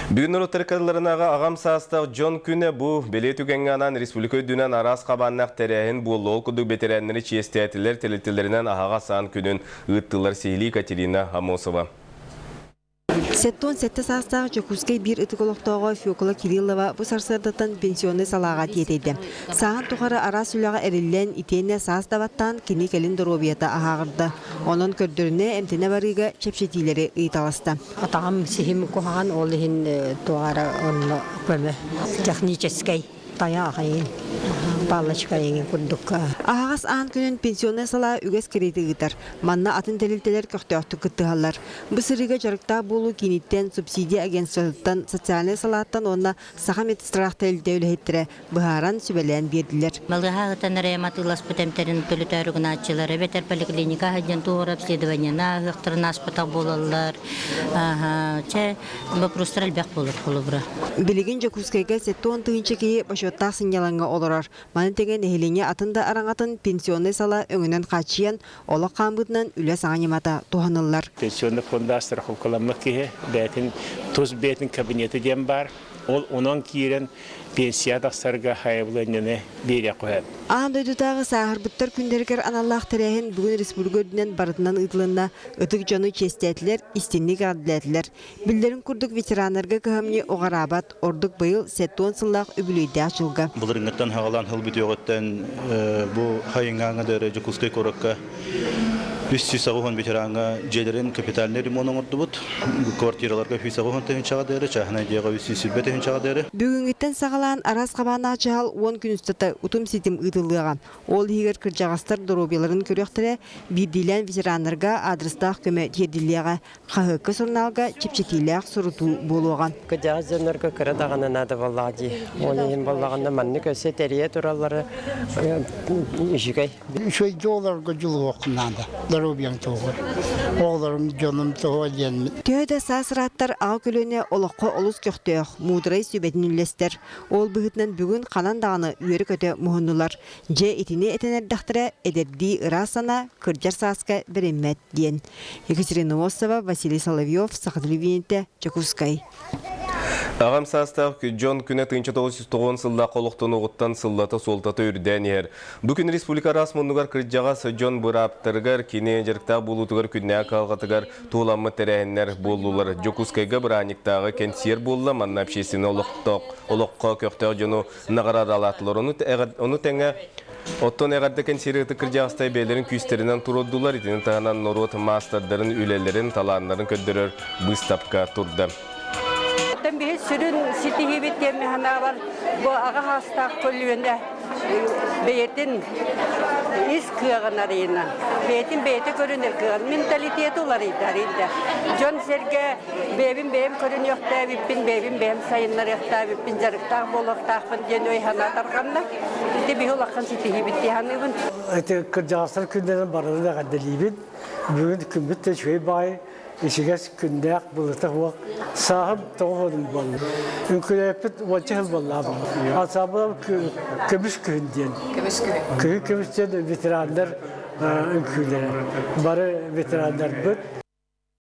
Бүгүн норуоттар кыраларынааҕы аҕам саастаах дьон күнэ бу бэлиэ түгэҥҥэ анаан республика үрдүнэн араас хабааннаах тэрээһин буолла. Ол курдук бэтэрээннэри чиэстээтилэр, тэрилтэлэринэн аһаҕас аан күнүн ыыттылар сиһилии Катерина Амосова. 77 саастаах Дьокуускай биир ытык олохтооҕо Фекла Кириллова бу сарсыардаттан пенсионнай салааҕа тиэтэйдэ. Сааһын тухары араас үлэҕэ эриллэн, итиэннэ саас да баттаан кини кэлин доруобуйата аһааҕырда. Онон көрдөрүнэ, эмтэнэ барыыга чэпчэтиилэри ыйыталаста. Атаҕым сиһим куһаҕан, ол иһин туох эрэ онно көмө техническэй тайаах эйин, палочка эйин курдук. Аһаҕас аан күнүн пенсионнай салаа үгэс кэриэтэ ыытар. Манна атын тэрилтэлэр көхтөөхтүк кыттыһаллар. Бу сырыыга дьарыктаах буолуу кииниттэн, субсидия агентствотыттан, социальнай салааттан уонна Саха медстрах тэрилтэ үлэһиттэрэ быһааран сүбэлээн биэрдилэр. Балыыһа ыытан эрэ атыыласпыт эмтэрин төлөтөөрү гынааччылар эбэтэр поликлиника сылдьан туох эрэ обследованиены ааһыахтарын ааспатах буолаллар. Чэ, боппуруостар элбэх буолар холобура. Билигин Дьокуускайга 70 тыһыынча киһи бочуоттаах сынньалаҥҥа олорор. Маны тэҥэ нэһилиэнньэ атын да араҥатын пенсионнай сала өҥөнөн хааччыйан, олох хаамыытынан үлэ саҥа ньымата туһаныллар. Пенсионный фонда страховкаламмыт киһи бэйэтин тус бэйэтин кабинета диэн баар. Ол онон киирэн пенсия тахсарга хайабылыанньаны биэриэххэ сөп. Аан дойдутааҕы сааһырбыттар күннэригэр аналлаах тэрээһин бүгүн республика үрдүнэн барытынан ыытылынна. Ытык дьону чиэстээтилэр, истинник эҕэрдэлээтилэр. Биллэрин курдук ветераннарга кыһамньы уҕараабат, ордук быйыл 70 сыллаах үбүлүөйдээх дьылга. Былырыыҥҥыттан хаҕалаан сыл бүтүөҕүттэн бу хайыҥааҥҥа да Дьокуускай куоракка 380 ветераҥҥа дьиэлэрин капитальнай ремонт оҥордубут. Квартираларга 180 тыһыынчаҕа диэри, чааһынай дьиэҕэ 320 тыһыынчаҕа диэри. Бүгүҥҥүттэн саҕалаан араас хабааннаах дьаһал 10 күн устата утум-ситим ыытыллыаҕа. Ол иһигэр кырдьаҕастар доруобуйаларын көрүөхтэрэ, биирдиилээн ветераннарга аадырыстаах көмө тиэрдиллиэҕэ. Хаһыакка сурунаалга чэпчэтиилээх сурутуу буолуоҕа. Кырдьаҕас дьоннорго кыра даҕаны наада буоллаҕа дии. Ол иһин буоллаҕына маннык өссө тэрийэ тураллара үчүгэй. Үчүгэй олорго дьулуһуоххун наада, доруобуйаҥ туһугар. Оҕолорум, дьонум туһугар диэн. Төһө да саас ырааттар аҕа көлүөнэ олоххо олус көхтөөх, муударай сүбэтин үллэстэр. Ол быһыытынан бүгүн ханан даҕаны үөрэ-көтө муһуннулар. Дьэ итини этэн эрдэхтэрэ эдэрдии ыраас санаа кырдьар сааска бэриммэт диэн. Екатерина Осова, Василий Соловьев, Саха телевидениетэ, Дьокуускай. Аҕам саастаах дьон күнэ 1990 сыллаах олохтонуоҕуттан сыллата суолтата үрдээн иһэр. Бу күн республика араас муннугар кырдьаҕас дьон бырааптарыгар, кини дьарыктаах буолуутугар күннээҕи кыһалҕатыгар туһуламмыт тэрээһиннэр буоллулар. Дьокуускайга бырааһынньыктааҕы кэнсиэр буолла, манна общественнай олохтоох олоххо көхтөөх дьону наҕараадалаатылар. Ону тэҥэ оттон эҕэрдэ кэнсиэри ытык кырдьаҕастай бэйэлэрин күүстэринэн туруордулар. Итини таһынан норуот маастардарын үлэлэрин, талааннарын көрдөрөр быыстапка турда. Оттон биһи сүрүн ситиһиибит диэн санаабар бу аҕа саастаах көлүөнэ бэйэтин ис кыаҕын арыйынан, бэйэтин бэйэтэ көрүнэр кыаҕын, менталитеты уларыйда, арыйда. Дьон-сэргэ бэйэбин бэйэм көрүнүөхтээбиппин, бэйэбин бэйэм сайыннарыахтаабиппин, дьарыктаах буолуохтаахпын диэн өй санаа тарҕанна. Ити биһи улахан ситиһиибит дии саныыбын. Ити кырдьаҕастар күннэрин барытын эҕэрдэлиибин. Бүгүн күммүт да үчүгэй баай, ичигэс күннээх былыта суох сааһым 90 буолла. Үҥкүүлээппит уонча сыл буолла. Ансаамбыл көмүс күһүн диэн. Көмүс күһүн. Күһүн көмүс диэн ветераннар үҥкүүлэрэ. Бары ветераннарбыт.